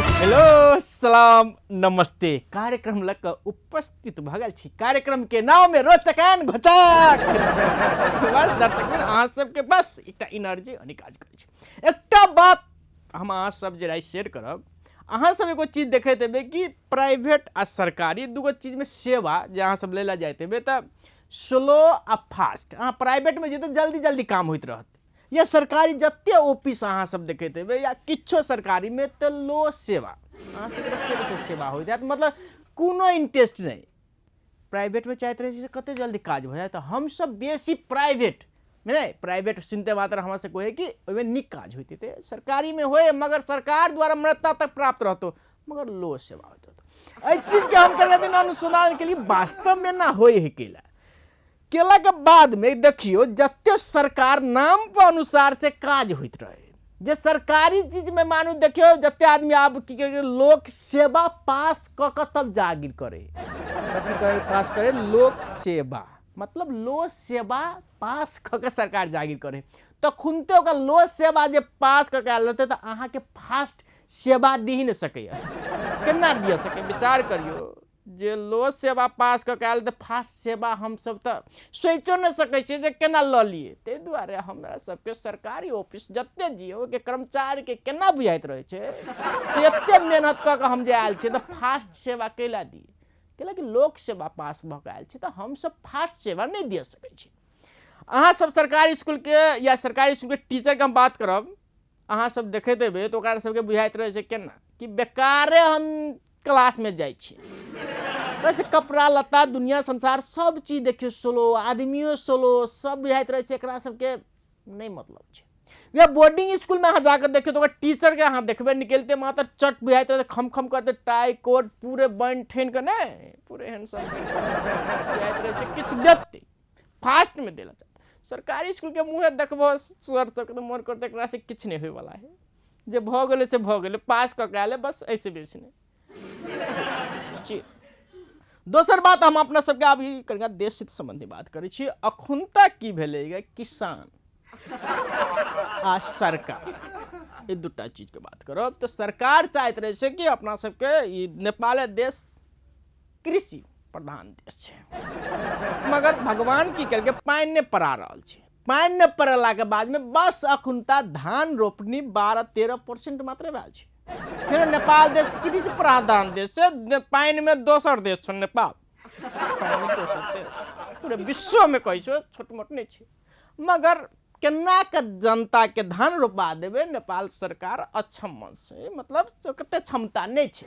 Hello सलाम नमस्ते। कार्यक्रम लग कऽ उपस्थित भऽ गेल छी। कार्यक्रम के नाम में रोचक एंड घोचक। बस दर्शक मित्र, अहाँ सबके बस एकटा एनर्जी अनि काज करै छै। एकटा बात हम अहाँ सब जे राय शेयर करब, अहाँ सब एगो चीज देखैत हेबै कि प्राइवेट आ सरकारी दूगो चीजमे सेवा जे अहाँ सब लै लए जाइत हेबै तऽ स्लो आ फास्ट। अहाँ प्राइवेटमे जेतै जल्दी जल्दी काम होइत रहत, या सरकारी जते ऑफिस अहाँ सब देखैत हेबै या किछो सरकारीमे तऽ लो सेवा अहाँ सबके सेवा सेवा होइत हैत, मतलब कोनो इंटरेस्ट नहि। प्राइवेटमे चाहैत रहै छै कते जल्दी काज भऽ जाय, तऽ हमसब बेसी प्राइवेट नहि, प्राइवेट सुनते मात्र हमरा सबके होइ कि ओहिमे नीक काज होइत हेतै। सरकारीमे होइ मगर सरकार द्वारा मान्यता तक प्राप्त रहतो, मगर लो सेवा होइत रहतो। एहि चीजके हम करिया दिन अनुसंधान के लिए वास्तवमे ना होइ है केला केला के बाद में देखियो जते सरकार नाम पर अनुसार से काज होइत रहे, जे सरकारी चीज में मानू देखियो जते आदमी आब की करे, लोक सेवा पास क के तब जागीर करे। कथी करे पास करे? लोक सेवा, मतलब लोक सेवा पास क के सरकार जागीर करे। तो खुनते ओकर लोक सेवा जे पास क के आयल रहते तऽ अहाँ के फास्ट सेवा दी नहि सकैया। केना दिअ सकै? विचार करियो जे लो सेवा पास कऽ के आयल तऽ फास्ट सेवा हमसब तऽ सोचियो नहि सकै छियै जे केना लऽ लियै। ताहि दुआरे हमरा सबके सरकारी ऑफिस जते जियौ ओहिके कर्मचारीके केना बुझाइत रहै छै जे एते मेहनत कऽ के हम जे आयल छियै तऽ फास्ट सेवा कैला दियै? कैलाकि लोक सेवा पास भऽ के आयल छी तऽ हमसब फास्ट सेवा नहि दिअ सकै छी। अहाँ सब सरकारी इसकुलके या सरकारी इसकुलके टीचरके हम बात करब, अहाँ सब देखैत हेबै तऽ ओकरा सबके बुझाइत रहै छै केना कि बेकारे हम क्लासमे जाइ छी। वैसे कपड़ा लत्ता दुनिया संसार सब चीज देखियौ स्लो, आदमियो स्लो, सब बुझाइत रहै छै एकरा सबके नहि मतलब छै। या बोर्डिंग स्कूलमे अहाँ जाकऽ देखियौ तऽ ओकर टीचरके अहाँ देखबै निकलिते मात्र चट बुझाइत रहै खम खम करते टाइ कोट पूरे बनि ठानि कऽ नहि पूरे हैंडसम बुझाइत रहै छै किछु देतै फास्टमे दै लए चाहतै। सरकारी इसकुलके मुँहे देखबो सर सबके तऽ मोन करतै एकरासँ किछु नहि होइवला है, जे भऽ गेलै से भऽ गेलै, पास कऽ के आयल बस, एहिसँ बेसी नहि। जी दोसर बात हम अपना सबके आब ई कनिका देश हित सम्बन्धी बात करै छी। अखुनता की भेलै किसान आ सरकार, ई दूटा चीजके बात करब तऽ सरकार चाहैत रहै छै कि अपना सबके ई नेपाल देश कृषि प्रधान देश छै, मगर भगवान की केलकै पानि नहि पड़ा रहल छै। पानि नहि पड़लाके बादमे बस अखुनता धान रोपनी 12-13% मात्र भेल छै। फेर नेपाल देश कृषि प्रधान देश छै, पानिमे दोसर देश छै नेपाल, पानिमे दोसर देश पूरे विश्वमे कहै छै, छोट मोट नहि छै। मगर केना के जनता के धान रोपा देबै नेपाल सरकार अक्षम मन से, मतलब कते क्षमता नहि छै।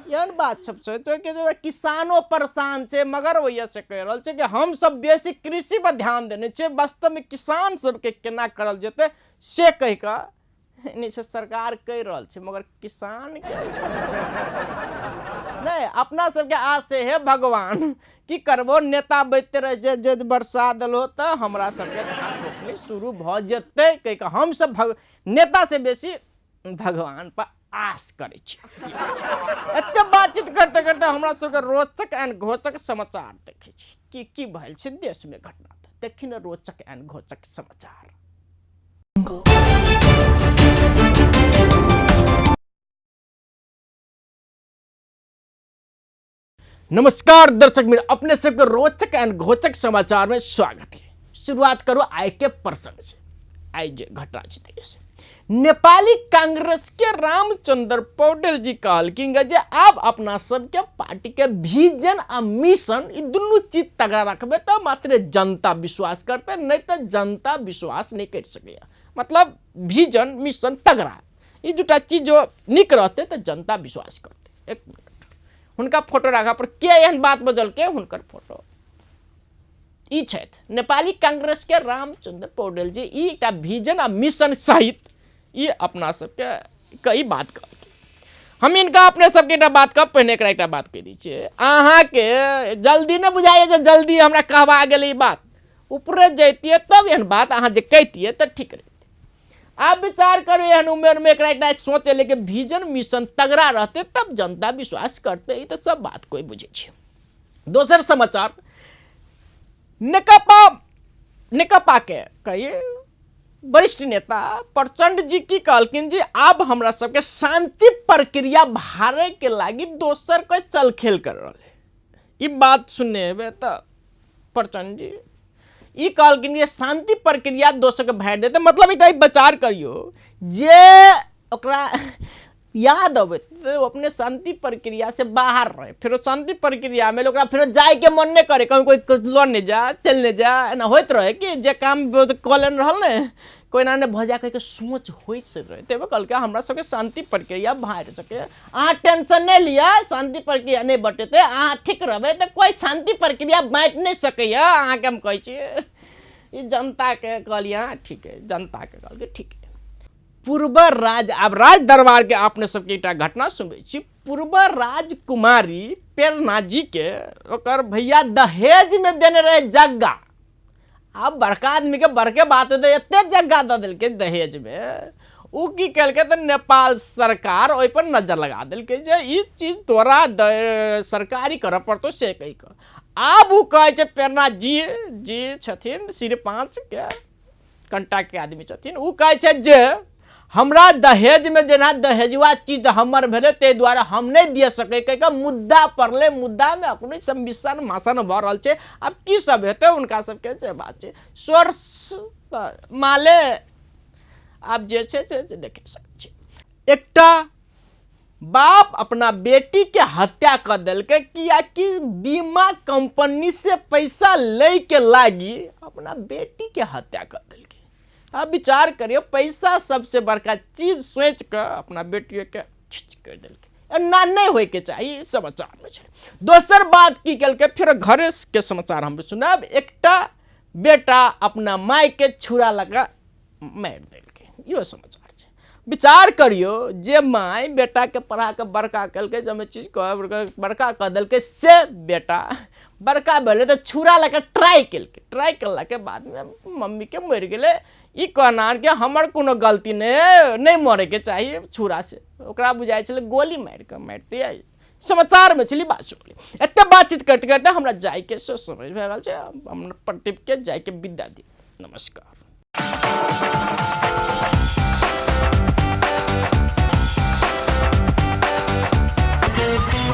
एहन बात सब छै तऽ कि किसानो परेशान छै, मगर ओहि से कहि रहल छै कि हम सब बेसी कृषि पर ध्यान देने छियै, वास्तवमे किसान सबके केना करल जेतै से कहि कऽ नहि से सरकार कहि रहल छै, मगर किसानके नहि। अपना सबके आस से हे भगवान की करबो, नेता बैठते रहे जे जे बरसा देलो तऽ हमरा सबके धान रोपनी शुरू भऽ जेतै कहि कऽ हमसब नेता से बेसी भगवान पर आस करै छी। एते बातचीत करते करते हमरा सबके रोचक एंड घोचक समाचार देखै छी कि की भेल छै देशमे घटना। देखी ने रोचक एंड घोचक समाचार। नमस्कार दर्शक मित्र, अपने सबके रोचक एंड घोचक समाचार में स्वागत है। शुरुआत करो आय के प्रसंग से। आइ जे घटना छै से नेपाली कांग्रेस के रामचंद्र पौडेल जी कहलखिन जे आब अपना सबके पार्टी के विजन आ मिशन ई दुनू चीज तगड़ा रखबै तऽ मात्र जनता विश्वास करतै, नहि तऽ जनता विश्वास नहि करि सकैया। मतलब विजन मिशन तगड़ा ई दूटा चीज जो नीक रहतै तऽ जनता विश्वास करतै। एक मिनट, हुनका फोटो राखऽ पर के एहन बात बजलकै, हुनकर फोटो ई छथि नेपाली कांग्रेस के रामचंद्र पौडेल जी। ई एकटा विजन आ मिशन सहित ई अपना सबके कई बात कहलखिन। हम इनका अपने सबके एकटा बात कहब, पहिने एकरा एकटा बात कहि दै छियै। अहाँके जल्दी नहि बुझाइए जे जल्दी हमरा कहबा गेलै ई बात, ऊपरे जैतियै तब एहन बात अहाँ जे कहितियै तऽ ठीक रहितै। आब विचार करू एहन उमेरमे एकरा एकटा सोच एलै कि विजन मिशन तगड़ा रहतै तब जनता विश्वास करतै, ई तऽ सब बात कोइ बुझै छै। दोसर समाचार, नेकपा के कहिए वरिष्ठ नेता प्रचंड जी की कहलखिन जे आब हमरा सबके शांति प्रक्रिया भारे के लागी दोसर कोई चल खेल कर रहल है। ई बात सुनने हेबै तऽ प्रचंड जी ई कहलखिन जे शांति प्रक्रिया दोसर के भारि देतै। मतलब एकटा ई विचार करियौ जे ओकरा याद अबै तऽ ओ अपने शांति प्रक्रिया से बाहर रहे, फेरो शांति प्रक्रिया में ओकरा फेरो जाइके मन नहि करे, कहीं कोई लऽ नहि जा चलि नहि जा, एना होइत रहे कि जे काम कऽ लेने रहल ने कोई एना नहि भऽ जाए कहिके सोच होइत से रहे। तैँ कहलकै हमरा सबके शांति प्रक्रिया भारि सकै, अहाँ टेंशन नहि लिअ, शांति प्रक्रिया नहि बटेतै, अहाँ ठीक रहबै तऽ कोइ शांति प्रक्रिया बाँटि नहि सकैए अहाँके हम कहै छी। ई जनताके कहलियै हँ ठीक है, जनताके कहलकै ठीक है। पूर्व राज आब राज दरबार के अपने सबके एकटा घटना सुनबै छी। पूर्व राजकुमारी प्रेरणा जी के ओकर भैया दहेज में देने रहे जग्गा। आब बड़का आदमी के बड़के बात होते, एते जग्गा दऽ देलकै दहेज में। उ की केलकै तऽ नेपाल सरकार ओहि पर नजर लगा देलकै जे ई चीज तोरा सरकारी करऽ पड़तौ से कहि कऽ। आब उ कहै छै प्रेरणा जी जी छथिन श्री 5 के कंटाक्ट के आदमी छथिन, उ कहै छै जे हमरा दहेज में जेना दहेजुआ चीज हमर भेलै ताहि दुआरे हम नहि दिअ सकै कहि कऽ मुद्दा पड़लै। मुद्दा में अपने सम्मिश्रण मासन भऽ रहल छै। आब की सब हेतै हुनका सबके से बात छै। सोर्स तऽ माले आब जे छै से देख सकै छी। एकटा बाप अपना बेटी के हत्या कऽ देलकै कियाकि बीमा कंपनी से पैसा लै के लागी अपना बेटी के हत्या कऽ देलकै। आब विचार करियौ, पैसा सबसे बड़का चीज सोचि कऽ अपना बेटियो के खींच कर देलकै। एना नहि होइके चाही, समाचार में छै। दोसर बात की केलकै, फेर घरे के समाचार हम सुनायब। एकटा बेटा अपना माय के छुरा लगा मारि देलकै, इहो समाचार छै। विचार करियौ जे माय बेटा के पढ़ा के बड़का केलकै, जब चीज बड़का कऽ देलकै, से बेटा बड़का भेलै तऽ छुरा लऽ कऽ ट्राई केलकै। ट्राई केलाके बादमे मम्मीके मरि गेलै। ई कहना कि हमर कोनो गलती नहि, नहि मरैके चाही छुरा से, ओकरा बुझाइ छलै गोली मारि कऽ मारितियै। समाचारमे छलै बात सुनली। एते बातचीत करते करते हमरा जाइके से समय भए गेल छै। हम प्रदीपके जाइके विदा दी। नमस्कार।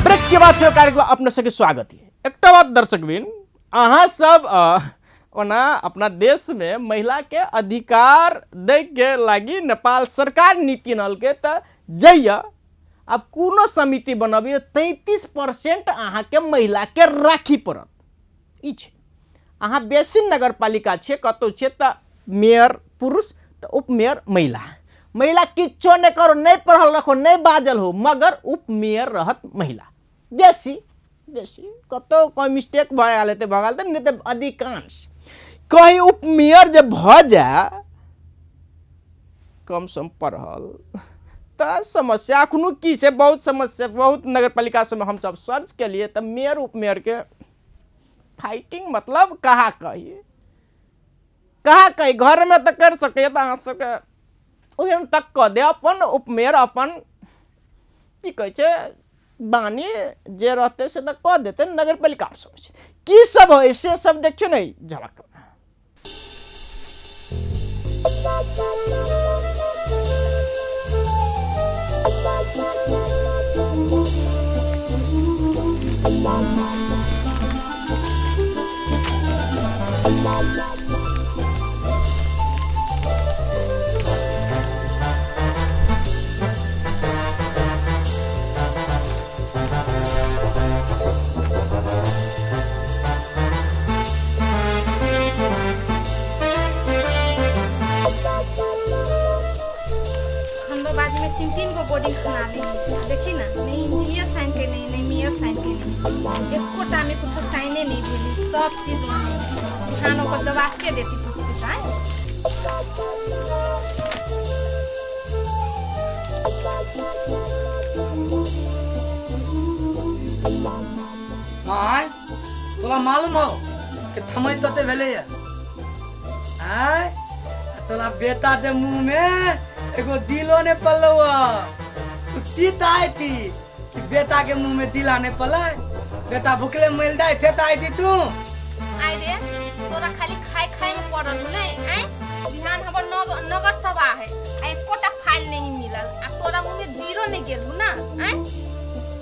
ब्रेक के बाद फेर कार्यक्रम अपने सबके स्वागत है। एकटा बात दर्शकबिन, अहाँ सब ओना अपना देश में महिला के अधिकार दै के लागी नेपाल सरकार नीति अनलकै तऽ जइया आब कोनो समिति बनबियौ 33% अहाँके महिला के राखी पड़त। ई छै। अहाँ बेसी नगरपालिका छियै कतहु छियै तऽ मेयर पुरुष तऽ उपमेयर महिला। महिला किछो नहि करो, नहि पढ़ल रखो, नहि बाजल हो, मगर उपमेयर रहत महिला। बेसी बेसी कतहु कोइ मिस्टेक भऽ गेल हेतै भऽ गेल तऽ नहि तऽ अधिकांश कहीं उपमेयर जे भऽ जाय कम सम पढ़ल तऽ समस्या अखनो की छै, बहुत समस्या। बहुत नगरपालिका सबमे हमसब सर्च केलियै तऽ मेयर उपमेयरके फाइटिंग मतलब कहा कही कहा कही घरमे तऽ कर सकैए तऽ अहाँ सबके ओहन तक कऽ दे अपन उपमेयर अपन की कहै छै बानी जे रहतै से तऽ कऽ देतै। नगरपालिका सब की सब होइ से सब देखियौ ने झलक। हमरो बाजी में तीन तीन गो बोर्डिंग खाना ले देखी ना, नहीं इंजीनियर साइन के नहीं, नहीं मेयर साइन के नहीं, एकोटा में कुछ साइने नहीं भेली, सब चीज ओने ध्यान ओकर जवाब के देती पूछ पूछ आए। माय तोरा मालूम हो कि थमै तते भेलैया आय आ तोरा बेटा के मुंह में एगो दिलो ने पड़लौ तू तीत आय थी कि बेटा के मुंह में दिला ने पड़लै बेटा भुखले मर जाय थे त आय थी तू आय रे तोरा खाली खाय खाय में पड़ल हो नै आय बिहान हमर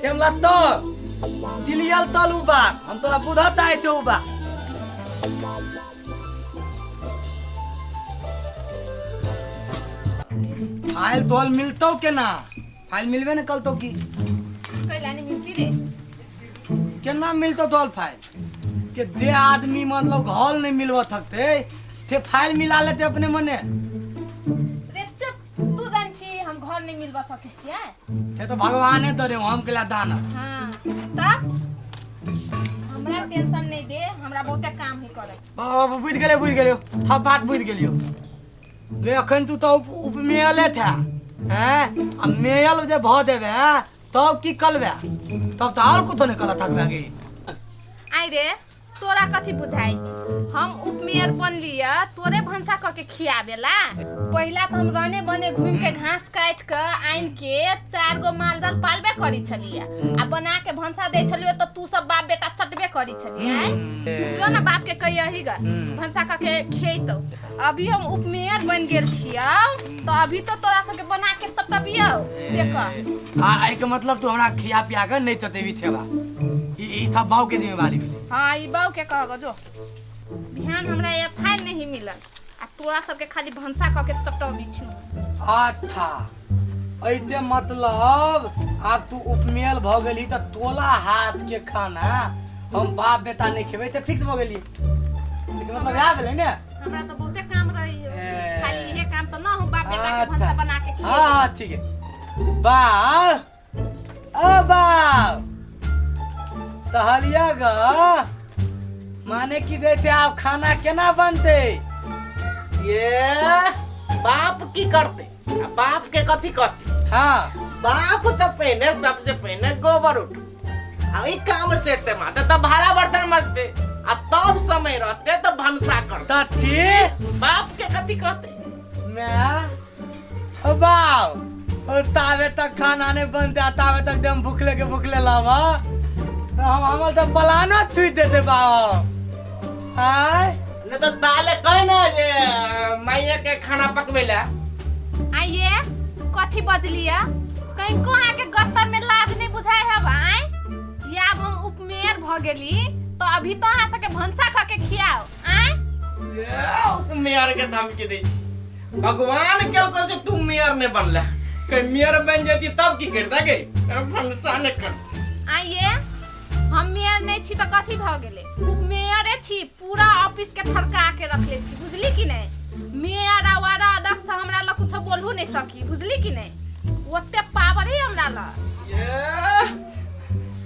ते हमरा तल तिलियल तल उ बात हम तोरा बुझत आइ छौ उ बात। फाइल तोल मिलतौ केना? फाइल मिलबे ने कलतौ की? कैला नहीं मिलती रे? केना मिलतौ तोल फाइल? के दे आदमी मतलब घल नहीं मिलबो थकते ते फाइल मिला लेते अपने मने। रे चुप, तू जान छी हम घर नहीं मिलबा सकै छियै। ते तो भगवाने दे हम केला दान। हाँ तब हमरा टेंशन नहीं दे, हमरा बहुते काम है करे। बाबा बुझि गेलियो, बुझि गेलियो, हाँ बात बुझि गेलियो। रे अखन तू तो उपमेयले था हैं, आ मेयल जे भ देबे तब की कलबे? तब तो और कुछो नहीं कल थकबे गे। आई रे तोरा कथी बुझाई, हम उपमेयर बनलिय तोरे भनसा क के खियाबेला। पहिला तो हम रने बने घूम के घास काट के आन के चार गो मालजाल पालबे करी छलिय आ बना के भनसा दे छलिय, तो तू सब बाप बेटा चटबे करी छलिय। क्यों ना बाप के कहियही ग भनसा क के खियतो। अभी हम उपमेयर बन गेल छियौ तो अभी तो तोरा सबके बना के तटबियौ से कह। आ एके मतलब तू हमरा खिया पिया के नहीं चटेबी छेबा, ई सब बाऊ के जिम्मेवारी भेलै। हाँ ई बाऊ के कहगो जो बिहान हमरा ये फाइल नहीं मिलल आ तोरा सबके खाली भनसा क के चटबी छु। अच्छा ऐते मतलब आब तू उपमेल भ गेली त तोला हाथ के खाना हम बाप बेटा नहीं खेबै त फिक्स भ गेली। लेकिन मतलब इएह भेलै ने। हमरा तो बहुते काम रही है, खाली इहे काम तो ना हो बाप बेटा के भनसा बना के खिएबै। हाँ हाँ ठीक है। बाप ओ बाप तहलिया ग माने की देते आप खाना केना बनते? ये बाप की करते, बाप के कथी करते? हाँ बाप तो पहले सबसे पहले गोबर उठ आ ई काम सेटते माते तब भाड़ा बर्तन मजते आ तब समय रहते तो भनसा करते। तथी बाप के कथी कहते? मैं ओ बाप और तावे तक खाना नहीं बनते आ तावे तक दम भूखले के भूखले लावा हम हमल तो पलानो छुई देते बाप। आय नहीं तो दाले कहे ना जे माइया के खाना पकवेला। आइए कथी बजलिया कहीं को आके गत्तर में लाज नहीं बुझाए हब? आय या अब हम उपमेयर भ गेली तो अभी तो अहाँ सबके भनसा क के खियाओ। आय ये उपमेयर के धमकी दै छी, भगवान केलको से तू मेयर नहीं बनला, कहीं मेयर बन जाती तब की करता के भनसा नहीं कर। आइए हम मेयर नहीं छी तो कथी भ गेले, उपमेयरे छी, पूरा ऑफिस के थरका के रखले छी बुझली कि नहीं। मेयर आ वार्ड अध्यक्ष हमरा लग कुछो बोलहु नहीं सकी बुझली कि नहीं, ओते पावर है हमरा लग।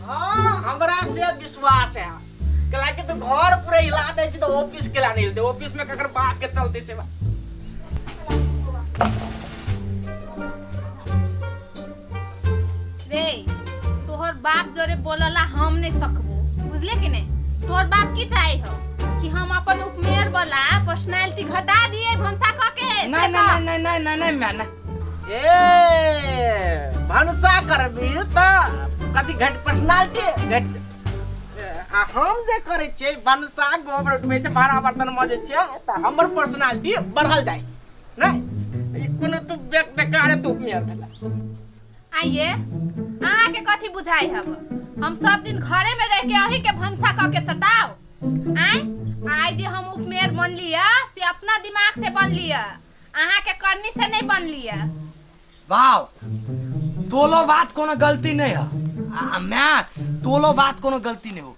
हाँ हमरा से विश्वास है कला के तो घर पूरा हिला दे छी तो ऑफिस के ला नहीं हिलते, ऑफिस में ककर बाप के चलते से बा। रे तोहर बाप जोरे बोलला हम नहीं सकबो बुझले कि नहीं। तोहर बाप की चाहे हो कि हम अपन उपमेयर वाला पर्सनालिटी घटा दिए भनसा क के? नहीं नहीं नहीं नहीं नहीं नहीं मैं ना ए भनसा करबी त कथी घट पर्सनालिटी घट आ हम जे करै छियै भनसा गोबर उठबै छै भाड़ा बर्तन मजै छियै त हमर पर्सनालिटी बढ़ल जाइ नहीं। ई कोनो तू बेकार तू उपमेयर भेला। आइए अहाँ के कथी बुझाई हब, हम सब दिन घरे में रह के अही के भनसा क के चटाओ। आय आइ जे हम उपमेयर बनलिय से अपना दिमाग से बनलिय, अहाँ के करनी से नहीं बनलिय। वाह तोलो बात कोनो गलती नहीं है आ मैं तोलो बात कोनो गलती नहीं हो,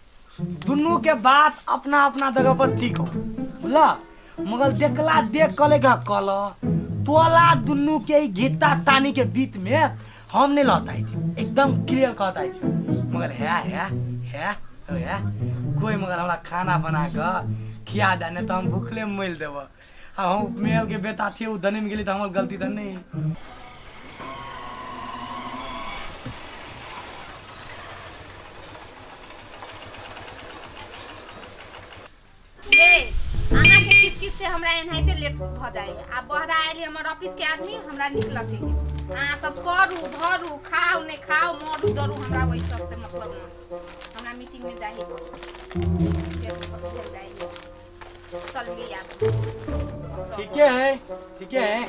दुनू के बात अपना अपना जगह पर ठीक हो बुझला। मगर देखला देख कले का कल तोला दुनू के घिता तानी के बीच में हम नहीं लौट आई थी, एकदम क्लियर कहता थी। मगर है है है है कोई मगर हमरा खाना बना के खिया दे नहीं तो हम भूखले मर देब। आ हम मेल के बेटा थे उ दने में गेली तो हमर गलती त नहीं। ये अहाँ के किच किच से हमरा एनाहिते लेट भ जाए। आ बहरा आयल हमर ऑफिस के आदमी हमरा निक लगे, अहाँ सब करू धरू खाओ नहीं खाओ मरू जरू हमरा वही सब से मतलब न, हमरा मीटिंग में जाही जाही चल लिया। ठीके है, ठीके है।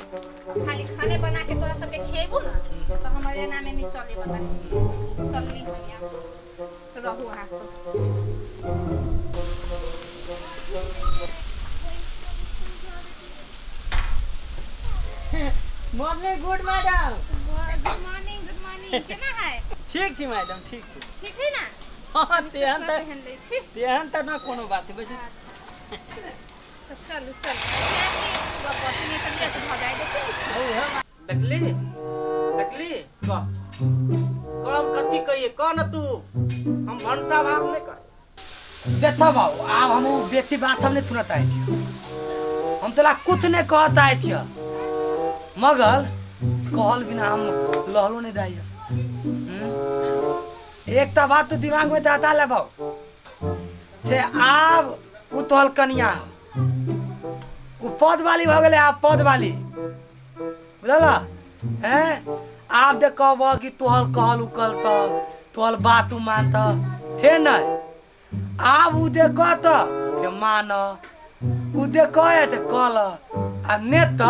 खाली खाने बना के तोरा सबके खिएबू ना तो हमारे एना में नहीं चले वाला। चलली हम यहाँ, रहू अहाँ सब। Morning good madam. Good morning, good morning. केना है? ठीक छी मैडम, ठीक छी। ठीक है ना? हाँ, तेहन तऽ पहन लै छी। तेहन तऽ ना कोनो बात है वैसे। तऽ चलू चलू, गप नहीं तऽ लेट भऽ जाय, देखै हौ। देखली देखली, कह कम कथी कहिए, कह न तू, हम भनसा भात नहीं कर। देखा बाबू, आब हम उ बेसी बात हम नहीं सुनत आए थियो। हम तोला कुछ नहीं कहत आए थियो, मगर कहल बिना हम लहलो नहीं दाई। एक तो बात तो दिमाग में दाता ले बाबू छे, आब उ तोहल कनिया हो, उ पद वाली भ गेलै, आब पद वाली बुझल हैं। आब देख कहब कि तोहल कहल उकल त तोहल बात उ मानत थे नहीं, आब उ देख त थे मान, उ देख ते कल आ ने त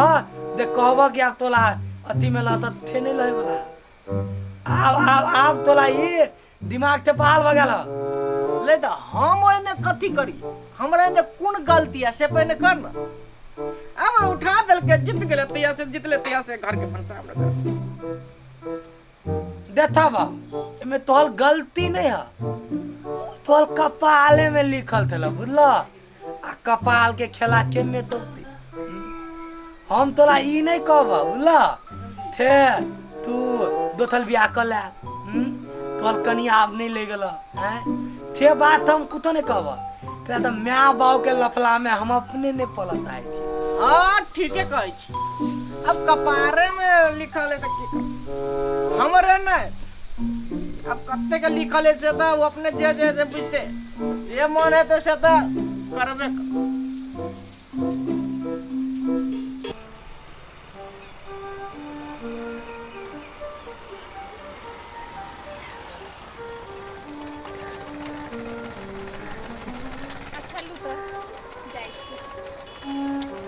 देख कहब कि आब तोला अथी में लत थे नहीं लहे वाला। आब आब आब तोला ये दिमाग ते बहाल भ गेल। ले तऽ हम ओहिमे कथी करी, हमरा एहिमे कोन गलती है से पहिने कर न। आब उठा देलकै, जीत गेलै तहिया से, जीतले तहिया से घर के भनसा हमरा कर। देखा बाबू, एमे तोहर गलती नहीं है, तोहर कपाले में लिखल थेला बुझल, आ कपाल के खेला के में तो हम तोला ई नहीं कहब बुझल थे तू दोथल बियाह कर ले, तोहर कनिया आब नहीं ले गेल हैं थे बात हम कुछो नहीं कहब। पहले तो my बाप के लफला में हम अपने नहीं पलत आए थे। हाँ ठीके कहै छी, अब कपारे में लिखल है तऽ की करी हमरे नहीं, अब कते के लिखल है से तऽ ओ अपने जे जे जे बुझते जे मन है तो से तऽ करबे कर। अच्छा लू तऽ जाइ छी।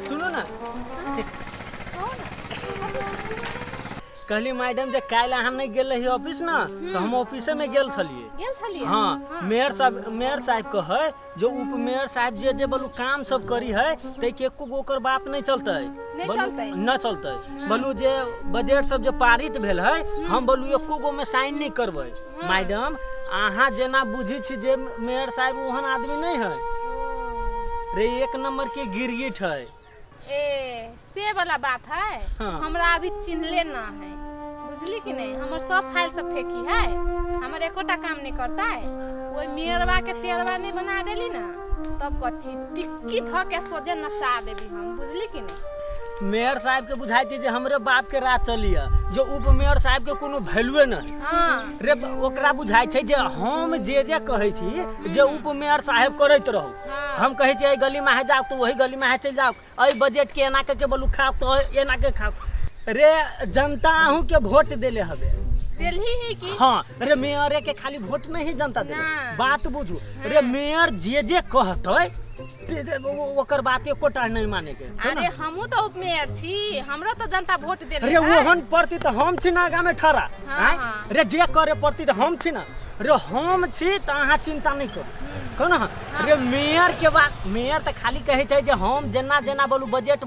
सुनू ना। कहू ना। कहली मैडम जे काल्हि अहाँ नहीं गेल रही ऑफिस ना, तो हम ऑफिसे में गेल छलिए। गेल छलिए? हाँ, मेयर साहब कहै जो उप मेयर साहब जे जे बोलू काम सब करी है तै के एको गो ओकर बात नहीं चलतै। नहीं बोलू- चलतै। न चलतै। बोलू जे बजट सब जे पारित भेल है, हम बोलू एको गो में साइन नहीं करबै। मैडम अहाँ जेना बुझी छी जे मेयर साहब ओहन आदमी नहीं है रे, एक नंबर के गिरगिट है। ए से वाला बात है। हाँ। हमरा अभी चिन्हले ना है बुझली कि नहीं, हमर सब फाइल सब फेंकी है, हमर एकोटा काम नहीं करता है। वही मेयरवा के टेरवा नहीं बना देली ना तब कथी टिक्की ध के सोझे नचा देबी हम, बुझली कि नहीं। मेयर साहब के बुझाइ छै जे हमरे बाप के राज चलिए, जो उप मेयर साहब के कोनो वैल्यूए नहीं। हाँ। रे ओकरा बुझाइ छै जे हम जे जे कहै छी जे उप मेयर साहब करैत रहू। हाँ। हम कहै छी एहि गली में जाओ तो वही गली में चलि जाओ, एहि बजट के एना के बोलू खाओ तो एना के खाओ। रे जनता अहूँ के वोट देले हवे। देलही ही की? हाँ, रे मेयरे के खाली वोट नहीं जनता देले। ना। बात बुझू, रे मेयर जे जे कहतै ओकर बात एकोटा नहीं माने के। अरे हमहूँ तो उप मेयर छी, हमरो तो जनता वोट देले रे है। ओहन पड़ती तो हम छी ना आगा में ठड़ा। हाँ, हाँ। रे जे करे पड़ती तो हम छी ना, रे हम छी तो अहाँ चिंता नहीं करू। कहू ना, रे मेयर के बात, मेयर तो खाली कहै छै जे हम जेना जेना बोलू बजट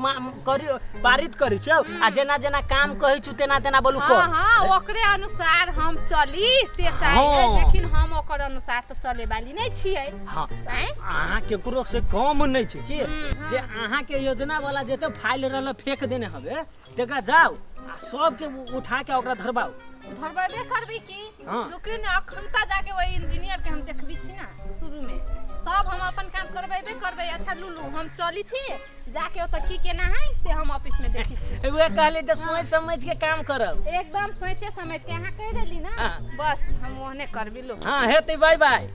करी पारित करै छियौ आ जेना जेना काम कहै छु तेना तेना बोलू कर। हाँ हाँ, ओकरे अनुसार हम चली से चाहिए। हाँ। लेकिन हम ओकर अनुसार तो चले वाली नहीं छियै। हाँ। आँय? अहाँ केकरो से कम नहीं छै की हाँ। जे अहाँ के योजना वाला जते फाइल रहल फेंक देने हवे तेकरा जाओ आ सबके उठा के ओकरा धरबाओ। धरबेबे करबी की। हाँ। रुकी ना, अखनता जाके वही इंजीनियर के हम देखबी छी ना, शुरू में सब हम अपन काम करबेबे करबे। अच्छा लूलू हम चली छी जाके ओतऽ की केना है से हम ऑफिस में देखी छी। उहे कहली जे सोच समझ के काम करब। एकदम सोचे समझ के अहाँ कह देली ना। हाँ। बस हम ओहने करबी लो। हाँ हेतै, बाय बाय।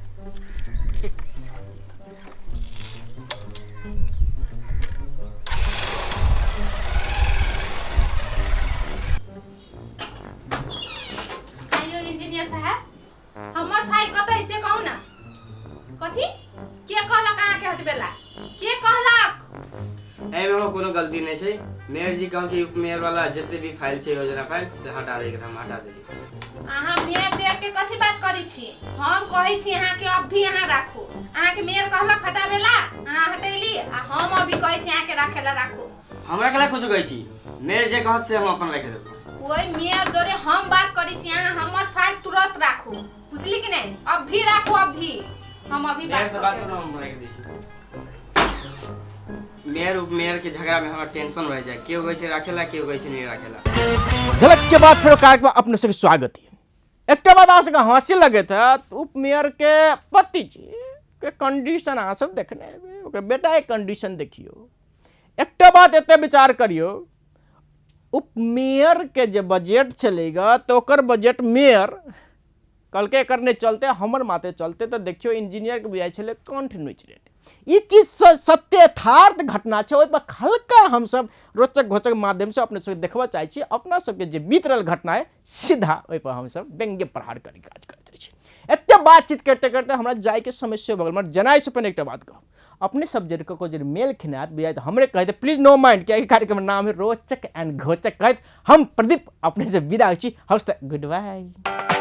आइयो इंजीनियर साहब, हमर फाइल कतऽ है से कहू ना। कथी के कहलक अहाँ के हटबेला, के कहलक? एहिमे हमर कोनो गलती नहि नहि छै। मेयर जी कहल कि उप मेयर वाला जते भी फाइल छै, योजना फाइल, से हटा दै के, हम हटा देलियै। अहाँ मेयर तेयर के कथी बात करै छी? हम कहै छी अहाँके अभी अहाँ राखू। अहाँके मेयर कहलक हटाबे ला, अहाँ हटेली, आ हम अभी कहै छी अहाँके राखे ला, राखू। हमरा केला कुछ कहै छी? मेयर जे कहत से हम अपन राखि देब। ओहि मेयर जोरे हम बात करै छी, अहाँ हमर फाइल तुरंत राखू, बुझली कि नहीं? अभी राखू, अभी हम अभी मेयर बात से बात कऽ करू, हम राखि दै छी। मेयर उप मेयर के झगड़ा में हमरा टेंशन रह जाए, केओ कहै छै राखेला, केओ कहै छै नहीं राखेला। झलक के बाद फेरो कार्यक्रम अपने सबके स्वागत है। एकटा बात अहाँ सबके हंसी लगैत हैत, उप मेयर के पति जी के कंडीशन अहाँ सब देखने हेबै, ओकर बेटा के कंडीशन देखियौ। एकटा बात एते विचार करियौ, उप मेयर के जे बजट छलै ग, तऽ ओकर बजट मेयर कहलकै एकर नहि चलतै, हमर माते चलतै। तऽ देखियौ इंजीनियर के बुझाइ छलै कंठ नोचि लेतै। ई चीज सत्य यथार्थ घटना छै। ओहिपर हल्का हमसब रोचक घोचक माध्यमसँ अपने सबके देखबऽ चाहै छी। अपना सबके जे बीत रहल घटना है, सीधा ओहिपर हमसब व्यंग्य प्रहार करैके काज करैत रहै छी। एते बातचीत करते करते हमरा जाइके समस्या भऽ गेल, मगर जनाइसँ पहिने एकटा बात कहब, अपने सब जे ककरो जे मेल खेनाइत बुझाइत हमरे कहैत, प्लीज नो माइंड, कियाकि कार्यक्रम नाम है रोचक एंड घोचक। कहैत हम प्रदीप अपने से विदा होइ छी। हौस गुड बाय।